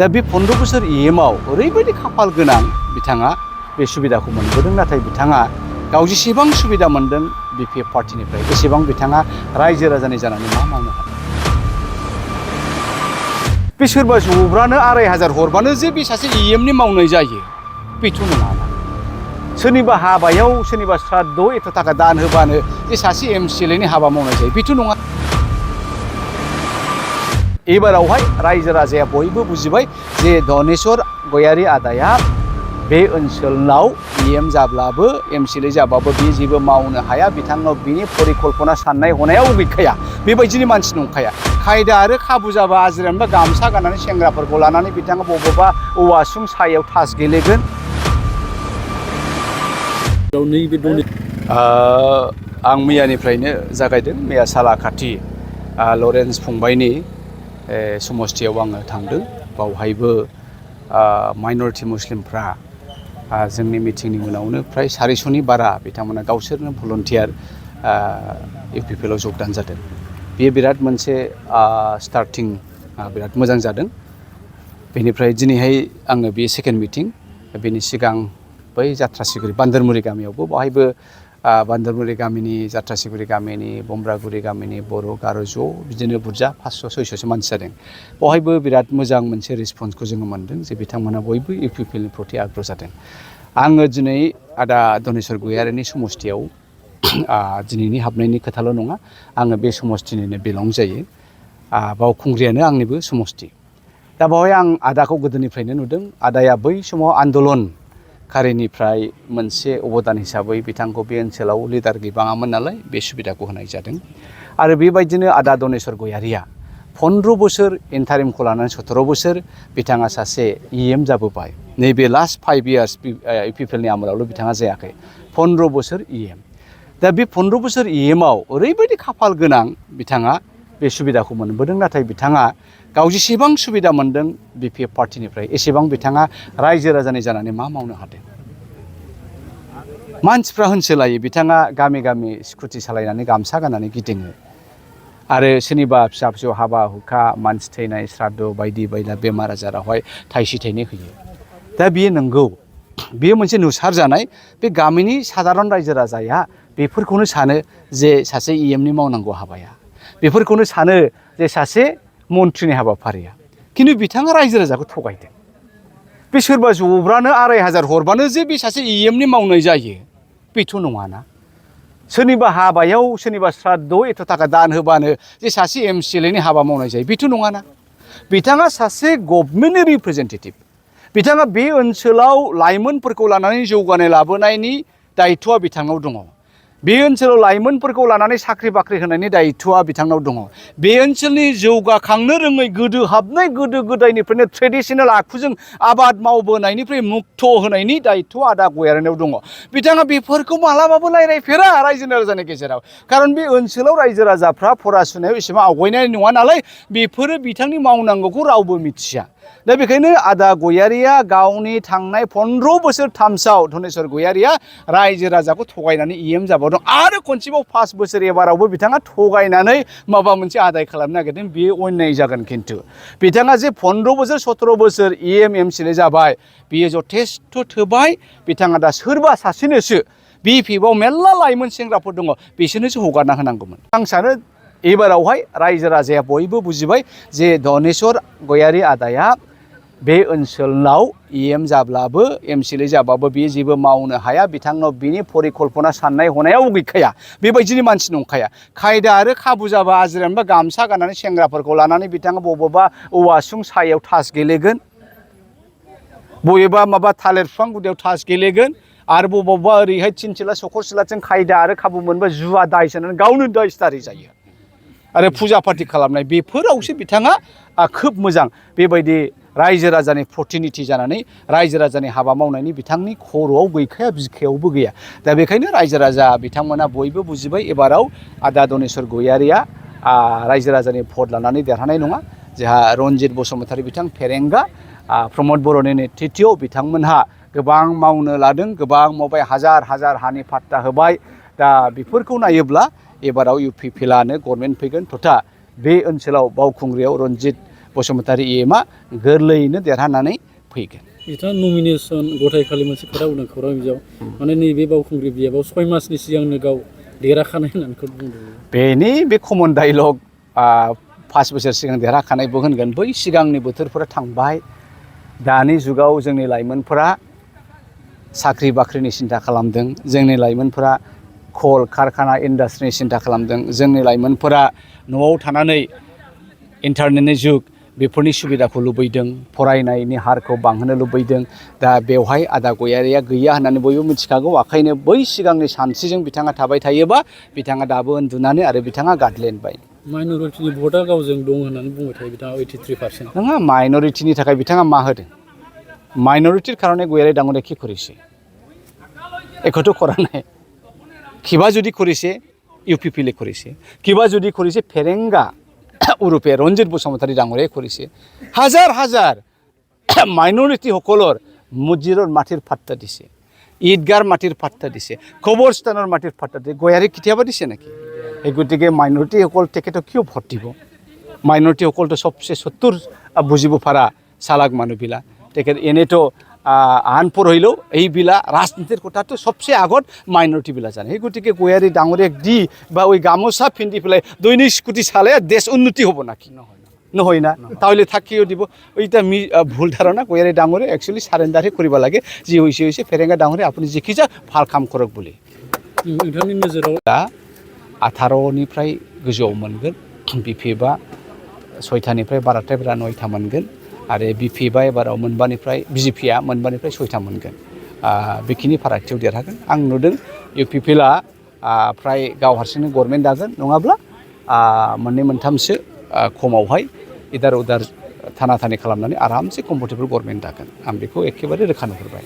दा बे 15 बोसोर इएमआव ओरैबायदि खाफाल गोनां बिथाङा बे सुबिदाखौ मोनबोदों। नाथाय बिथाङा गाव जेसेबां सुबिदा मोनदों बिपिएफ पार्टिनिफ्राय एसेबां बिथाङा रायजो राजानि जानानै मा मावनो हादों? बे सोरबा जब्रानो 2500 हरबानो जे बे सासे इएमनि मावनाय जायो बेथ' नङाना। सोरनिबा हाबायाव सोरनिबा श्राद्ध एथ' थाखा दान होबानो जे सासे एमसिएलएनि हाबा मावनाय जायो बेथ' नङा। एबारावहाय रायजो राजाया बयबो बुजिबाय जे धनेश्वर गयारी आदाया बे ओनसोलाव इएम जाब्लाबो एमसिएलए जाबाबो बे जेबो मावनो हाया। बिथांनाव बिनि परिकल्पना साननाय हनायाव गैखाया, बेबायदिनि मानसि नंखाया। खायदा आरो खाबु जाबा आजिरानोबा गामसा गाननानै सेंग्राफोरखौ लानानै बिथाङा बबेबा औवासुं सायाव थास गेलेगोन। आं मैयानिफ्रायनो जागायदों। मैया सालाखाथि लरेन्स फंबायनि समस्थियाव आङो थांदों। बावहायबो माइनरिटि मुस्लिमफ्रा जोंनि मिटिंनि उनावनो फ्राय 400नि बारा बिथांमोना गावसोरनो भलन्टियार इउपिपिएलआव जगदान जादों। बेयो बिराद मोनसे स्टार्टिं बिराद मोजां जादों। बेनिफ्राय दिनैहाय आङो बे सेकेन्ड मिटिं। बेनि सिगां बै जात्रासिगुरि बान्दोरमुरि गामियावबो बावहायबो बान्दोरमुरि गामिनि जात्रासिगुरि गामिनि बमब्रागुरि गामिनि बर' गार' ज' बिदिनो बुरजा 500-600सो मानसि जादों। बावहायबो बिराद मोजां मोनसे रिसपन्सखौ जोङो मोन्दों जे बिथांमोना बयबो इउपिपिएलनि प्रति आग्रह जादों। आङो दिनै आदा धनेश्वर गयारीनि समस्थियाव दिनैनि हाबनायनि खोथाल' नङा, आङो बे समस्थिनिनो बिलं जायो। बावखुंग्रियानो आंनिबो समस्ति। दा बावहाय आं आदाखौ गोदोनिफ्रायनो नुदों। आदाया बै समाव आन्दलनकारिनिफ्राय मोनसे अबदान हिसाबै बिथांखौ बे ओनसोलाव लिडार गैबाङामोन नालाय बे सुबिदाखौ होनाय जादों। आरो बेबायदिनो आदा धनेश्वर गयारीया 15 बोसोर इन्टारिमखौ लानानै 17 बोसोर बिथाङा सासे इएम जाबोबाय। नैबे लास्ट 5 इयार्स इउपिपिएलनि आमोलावल' बिथाङा जायाखै, 15 बोसोर इएम। दा बे 15 बोसोर इएमआव ओरैबायदि खाफाल गोनां बिथाङा बे सुबिदाखौ मोनबोदों। नाथाय बिथाङा गाव जेसेबां सुबिदा मोनदों बिपिएफ पार्टिनिफ्राय एसेबां बिथाङा रायजो राजानि जानानै मा मावनो हादों? मानसिफ्रा होनसोलायो बिथाङा गामि गामि स्कुटि सालायनानै गामसा गाननानै गिदिङो आरो सोरनिबा फिसा फिसौ हाबा हुखा मानसि थैनाय श्राद्ध बायदि बायला बेमार आजारावहाय थाइसे थाइनै होयो। दा बेयो नंगौ, बेयो मोनसे नुसारजानाय। बे गामिनि सादारन रायजो राजाया बेफोरखौनो सानो जे सासे इएमनि मावनांगौ हाबाया, बेफोरखौनो सानो जे सासे मन्थ्रिनि हाबाफारिया। खिन्थु बिथाङा रायजो राजाखौ थगायदों। बे सोरबा जब्रानो 2500 हरबानो जे बे सासे इएमनि मावनाय जायो बेथ' नङाना। सोरनिबा हाबायाव सोरनिबा श्राद्ध एथ' थाखा दान होबानो जे सासे एमसिएलएनि हाबा मावनाय जायो बेथ' नङाना। बिथाङा सासे गभर्नमेन्टनि रिप्रेजेन्टेटिभ। बिथाङा बे ओनसोलाव लाइमोनफोरखौ लानानै जौगानाय लाबोनायनि दायित्वआ बिथांनाव दङ। बे ओनसोलाव लाइमोनफोरखौ लानानै साख्रि बाख्रि होनायनि दायित्वआ बिथांनाव दङ। बे ओनसोलनि जौगाखांनो रोङै गोदो हाबनाय गोदो गोदायनिफ्रायनो ट्रेडिशनेल आखुजों आबाद मावबोनायनिफ्राय मुक्त होनायनि दायित्वआ आदा गयारीनाव दङ। बिथाङा बेफोरखौ मालाबाबो रायज्लायफेरा रायजो राजानि गेजेराव। खारन बे ओनसोलाव रायजो राजाफ्रा फरायसुनायाव एसेबां आवगायनाय नङा नालाय बेफोरो बिथांनि मावनांगौखौ रावबो मिथिया। दा बेखायनो आदा गयारीया गावनि थांनाय 15 बोसोर टार्म्सआव धनेश्वर गयारीया रायजो राजाखौ थगायनानै इएम जाबावदों। आरो खनसेबाव 5 बोसोर एबारावबो बिथाङा थगायनानै माबा मोनसे आदाय खालामनो नागिरदों। बेयो अन्याय जागोन। खिन्थु बिथाङा जे 15 बोसोर 17 बोसोर इएम एमसिएलए जाबाय बेयो जथेस्थ थोबाय। बिथाङा दा सोरबा सासेनोसो बिपिएफआव मेरला लाइमोन सेंग्राफोर दङ बिसोरनोसो हगारना होनांगौमोन। आं सानो एबारावहाय रायजो राजाया बयबो बुजिबाय जे धनेश्वर गयारी आदाया बे ओनसोलाव इएम जाब्लाबो एमसिएलए जाबाबो बे जेबो मावनो हाया। बिथांनाव बिनि परिकल्पना साननाय हनायाव गैखाया, बेबायदिनि मानसि नंखाया। खायदा आरो खाबु जाबा आजिरानोबा गामसा गाननानै सेंग्राफोरखौ लानानै बिथाङा बबेबा औवासुं सायाव थास गेलेगोन, बबेबा माबा थालिर बिफां गुदियाव थास गेलेगोन आरो बबावबा ओरैहाय थिनसिला सखरसिलाजों खायदा आरो खाबु मोनबा जुवा दाय सोनानै गावनो दायस्तारि जायो आरो फुजा पार्टि खालामनाय। बेफोरावसो बिथाङा खोब मोजां बेबायदि रायजो राजानि प्रतिनिधि जानानै रायजो राजानि हाबा मावनायनि बिथांनि खर'आव गैखाया, बिखायावबो गैया। दा बेखायनो रायजो राजा बिथांमोना बयबो बुजिबाय एबाराव आदा धनेश्वर गयारीया रायजो राजानि भट लानानै देरहानाय नङा। जोंहा रन्जित बसुमतारी बिथां फेरेंगा, प्रमद बर'नि नेतृत्वआव बिथांमोनहा गोबां मावनो लादों, गोबां मावबाय, हाजार हाजार हानि पाट्टा होबाय। दा बेफोरखौ नायोब्ला एबाराव इउपिपिएलआनो गभर्नमेन्ट फैगोन। तथा बे ओनसोलाव बावखुंग्रियाव रन्जित बसुमतारी EMआ गोरलैयैनो देरहानानै फैगोन। बिथाङा नमिनेसन गथायखालि मोनसे खोथा बुंदों खौरां बिजोङाव माने नैबे बावखुंग्रि बियाबाव 6 मासनि सिगांनो गाव देरहाखानाय होननानै बुंदों। बेनि बे कमन डायलग 5 बोसोर सिगां देरहाखानायबो होनगोन बै सिगांनि बोथोरफोरा थांबाय। दानि जुगाव जोंनि लाइमोनफोरा साख्रि बाख्रिनि सिन्था खालामदों, जोंनि लाइमोनफोरा कल कारखाना इन्डास्ट्रिनि सिन्था खालामदों, जोंनि लाइमोनफोरा न'आव थानानै इन्टारनेटनि जुग बेफोरनि सुबिदाखौ लुबैदों, फरायनायनि हारखौ बांहोनो लुबैदों। दा बेवहाय आदा गयारिया गैया होननानै बयबो मिथिखागौ। ओंखायनो बै सिगांनि सानस्रिजों बिथाङा थाबाय थायोबा बिथाङा दाबो उन्दुनानै आरो बिथाङा गादलेनबाय। माइन'रिटिनि भटआ गावजों दं होननानै बुंबाय थायो बिथाङा 83%। नङा, माइन'रिटिनि थाखाय बिथाङा मा होदों? माइन'रिटिर कारणे गयारी डाঙरिया কি করেছে? একোটো করা নাই। কিবা যদি করেছে ইউপিপিএলে করেছে, কিবা যদি করেছে ফেরেঙ্গা উরূপে রঞ্জিত বসুমতাৰী ডাঙৰীয়াই কৰিছে। হাজাৰ হাজাৰ মাইনৰিটি সকলৰ মছজিদৰ মাটিৰ পাট্টা দিছে, ঈদগাৰ মাটিৰ পাট্টা দিছে, কবৰস্থানৰ মাটিৰ পাট্টা দিছে। গয়াৰী কেতিয়াবা দিছে নেকি? এই গতিকে মাইনৰিটিসকল তেখেতক কিয় ভোট দিব? মাইনৰিটিসকলতো সবচে চতুৰ বুজিব পৰা চালাক মানুহবিলাক। তেখেত এনেতো আনপঢ়িলেও এইবিলাক ৰাজনীতিৰ কথাটো সবচে আগত মাইনৰিটিবিলাক জানে। সেই গতিকে গয়াৰী ডাঙৰীয়াক দি বা ওই গামোচা পিন্ধি পেলাই দৈনিক স্কুটি চালে দেশ উন্নতি হ'ব নাকি? নহয় না। তাহলে থাকিও দিব। ওইটা ভুল ধাৰণা। গয়াৰী ডাঙৰীয়া একচুৱেলি সাৰেণ্ডাৰহে কৰিব লাগে। যি হৈছে ফেৰেঙ্গা ডাঙৰীয়া আপুনি যিখিজা ভাল কাম কৰক বুলি। नोंथांनि नोजोराव दा 18निफ्राय गोजौआव मोनगोन, बिपिएफआ 6थानिफ्राय बारानिफ्राय बारा 9था मोनगोन आरो बिपिएफआ एबाराव बिजेपिआ मोनबानिफ्राय 6था मोनगोन। बेखिनि फारागथियाव देरहागोन। आं नुदों इउपिपिएलआ फ्राय गाव हारसिंनो गभर्नमेन्ट दागोन, नङाब्ला मोननै मोनथामसो खमावहाय इदार उदार थाना थानि खालामनानै आरामसे कम्फर्टेबल गभर्नमेन्ट दागोन। आं बेखौ एखेबारे रोखा नुहुरबाय।